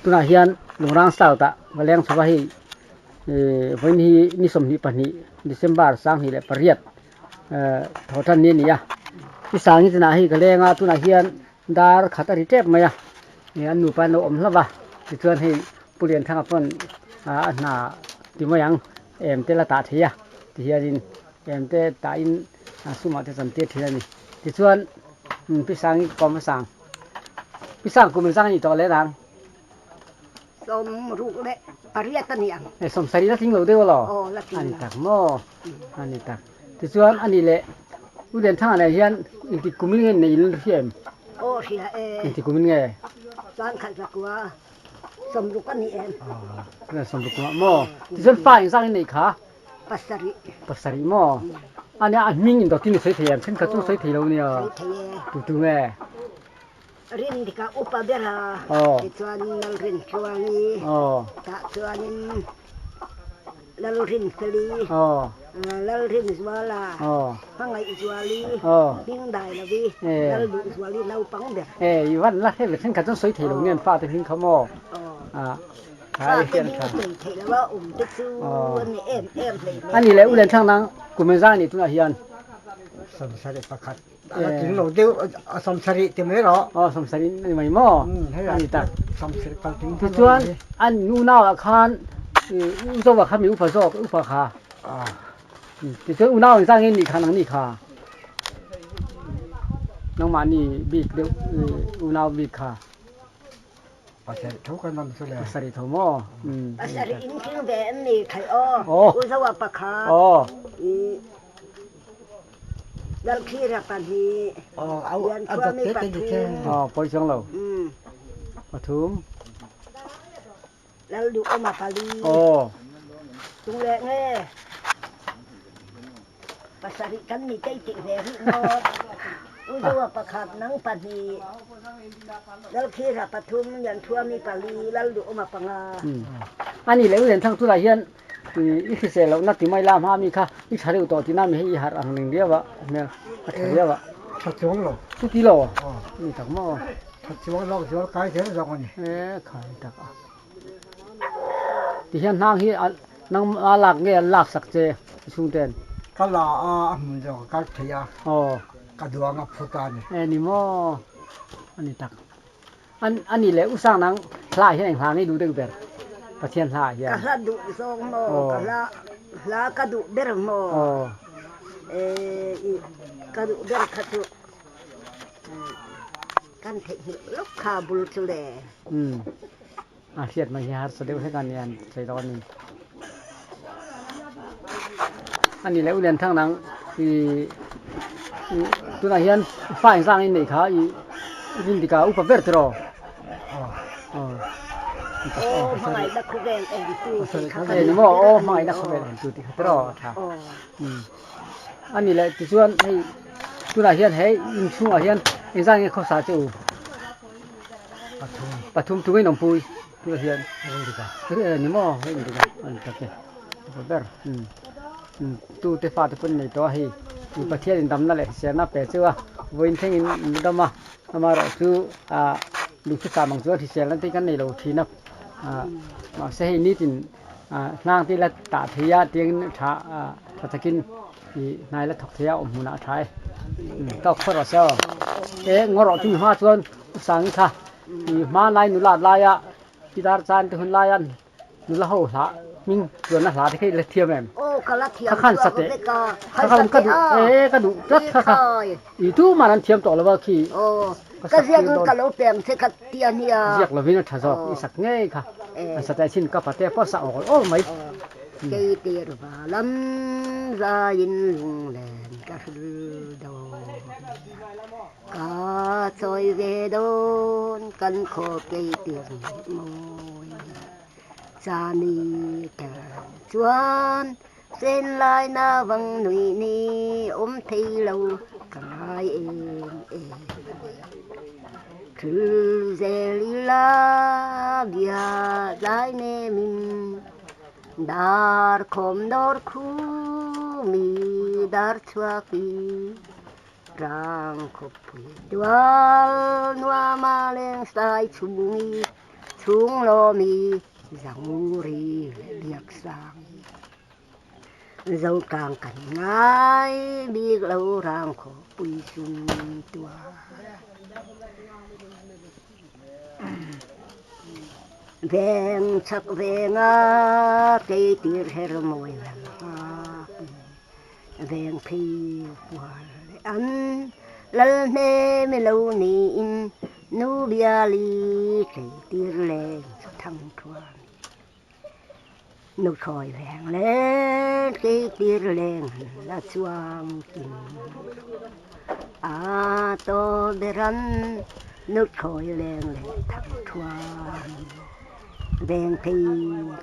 Tunah hian Lungrang South ah va leng chho a hei vawiin hi ni 22 December 2008 thaw tan ni a ni a. I sangi chinah hei ka leng a tunah hian dar khat a ri tep mai a an nupa an lo awm hlauh va tichuan hei Pu Lianthanga pawn a hna ti mai ang em te la tah thei a tihianin em te tahin sumah te chantir thin a ni. Tichuan Pi Sangi ka kawm hmasa ang. Pi Sang kum engzang a nih tawh leh dang? 68 a ni ang. E 70 la tling lo deuh alaw? Aw la tling lo. A ni tak maw? A ni tak. Tichuan a ni leh U Lianthanga nen hian engtik kumin nge nei in hria em? Aw hria e. Engtik kumin nge? Chuan khat zakua 60 a ni em? Aw 60 kumah maw? Tichuan fa engzang in neih kha? Pasarih. Pasarih maw? A nia a hming in dawtin i sawi thei em? Thenkhat chu sawi thei lo nia. Sawi thei e. Tu tu nge? Rindika upa ber a, tichuan Lalrintluangi, tah chuanin Lalrinfeli, Lalrinzuala, Hmangaihzuali, Hmingdailovi, Lalduhzuali naupang ber. E, i van la hre ve thenkhat chuan sawi thei lo nge an fate hming kha maw? Fate hming sawi theih lo a awm te chu a ni em em hlei hle. A ni leh u Lenthang nang kum engzah a nih tunah hian? 71. A tling lo deuh a 70 ti mai rawh. Aw 70 a ni mai maw? A ni tak. Tichuan an unau ah khan u Zoa kha mi upa zawk upa kha. Tichuan unau engzah nge nih kha nang nih kha? Nangmahni bik deuh unau bik kha. 7 tho kan awm chu le. 7 tho maw? 7 in tling ve em ni thei aw. U Zoa pakhat. Lalkhira 2. Liankhuami 3. Aw pawi chuang lo. 3. Lalduhawma 4. Tung leh nge. 7 kan ni tei tih ve rih ngawt. U Zoa 1, nang 2, Lalkhira 3, Lianthuami 4, Lalduhawma 5. A nih leh U Lianthang tunah hian i hrisel lohna ti mai la hma mi kha i tha deuh tawh tina mi hei i harh ang ning viau a hmel a tha viau a. Tha chuang lo. Chuti lo? Ni tak maw? Tha chuang lo zual kai zel zawk a ni. E khai tak a. Tihian hnang hi nang a lak nge an lak sak che i chhungten? Ka la a, a hmun zawk a kal thei a. Aw. Ka duang a phut a ni. E ni maw? A ni tak. An a ni leh u sang nang hla ah hian eng hla ngei duh deuh ber? Pathian hla ah hian. Ka hla duh zawng maw? Ka hla hla ka duh ber maw? Aw. E i ka duh ber kha chu Kan theihnghilh lawk kha bul chu le. Umm a hriat mai hi harsa deuh hlek a ni an sawi dawn a ni. A ni leh U Lianthang nang i tunah hian fa engzang in neih kha i Rindika upa ber tiraw? Aw hmangaihna khawvel entu tih kha ka ni maw? Aw hmangaihna khawvel entu tih kha tiraw a tha. A ni leh tichuan hei tunah hian he inchhungah hian engzah nge khawsa che u? 3. 3 tunge in awmpui tunah hian e ni maw hei in dik a a ni tak e a ber tu te fa te pawh an nei tawh a hei mi Pathian in damna leh hriselna pe cheu a vawiin thleng in an dam a amaherawhchu ah duhthusam ang chuan hriselna te kan nei lo thin a ah mahse hei nitin ah hnang te ila tah thei a tiangin tha ah tha takin ih hnai la thawk thei a awm hmunah a tha e tawk phawt rawh se aw e ngaw rawh chu mi hma chuan u Sangi kha ih hma lai nula laia tidar chan te hun laia nula ho hla hming chuanna hla te kha i la thiam em kha khan sa teh kha khan ka duh e ka duh tlat kha kha ih tumah an thiam tawh lo a khi ka sak tir dawn ziak lovin a tha zawk i sak ngei kha an sa teh chin ka pate pawh sa awl awl mai. Keitir valam zaiin lunglen ka hril dawn Ka chawi ve dawn kan khaw keitir mawi Chani ter chuan chenlai na vang nui ni awm thei lo ka ngai em em Thil zel ila bia tlai nemin Dar khawm dawr khu mi dar chhuaki Rang khawpui tual nuama leng sai chhungi. Chhunglawmi Zanguri leh Biaksangi. Zotlang kan ngai bik lo rang khawpui sum tuar. Veng chak venga tleitir her mawi lam nghak veng phei kual leh an lal hnem i lo niin nu biali tleitir leng chu thang thuam. Nuthlawi veng leh tleitir leng la chuang kim a to beran nuthlawi leng leh thang thuam veng phei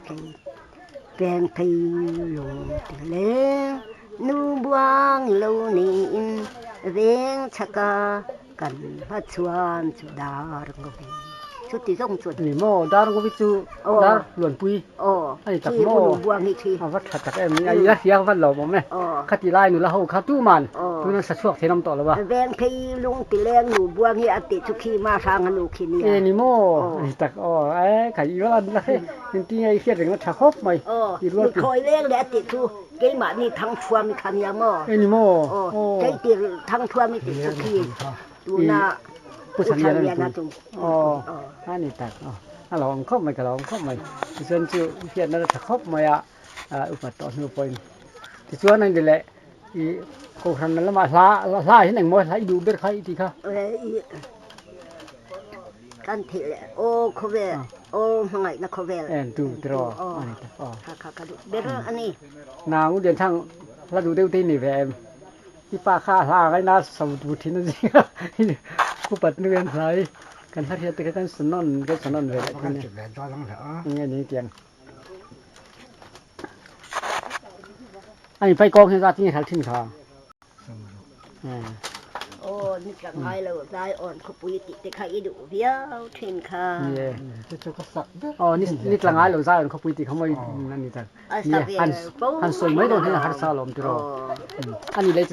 tlei veng phei lung ti leng nu buang lo niin veng chhaka Kan hmachhuan chu Darngawi chuti zawng chuan. Ni maw Darngawi chu Dar Luanpui a ni tak maw? A va tha tak em i la hria vat lo awm e. Khati lai nula ho kha tuman tun an sa chhuak thei lam tawh lo a. Veng phei lung ti leng nu buang hi a tih chu khi ma hrang a nu khi nia. E ni maw a ni tak aw e kha i va la hre engtin nge i hriat reng a tha khawp mai. I rual pi. Nuthlawi leng leh a tih chu Keimahni thangthuam i kha nia maw? Eng maw? Aw, keitir thangthuam i tih chu khi tuna Pu Chhanliana chu. Aw, a ni tak. Aw, a lo awm khawp mai, ka lo awm khawp mai. Tichuan chu hriatna la tha khawp mai a, upat tawh hnu pawhin. Tichuan a ni leh i Kohhran lamah hla hla ah hian engmaw hla i duh ber kha i tih kha? Kan thih leh aw khawvel aw hmangaihna khawvel. En tu tiraw a ni tak aw. Kha kha ka duh ber a ni. Nang u Lianthang hla duh deuh te i nei ve em? I pa kha a hla a ngaina so tur thin a zing a upat nu hian hla hi kan hla hriat te kha kan sa nawn kan sa nawn ve leh thin a. Enge ni tiang. A in paikawng hian zat nge hral thin kha? Aw ni tla ngai lo zai awn khawpui tih te kha i duh viau thin kha. Aw ni tla ngai lo zai awn khawpui tih kha mawi a ni tak. Han sawi mai dawn hian a harsa alawm tiraw. A ni leh.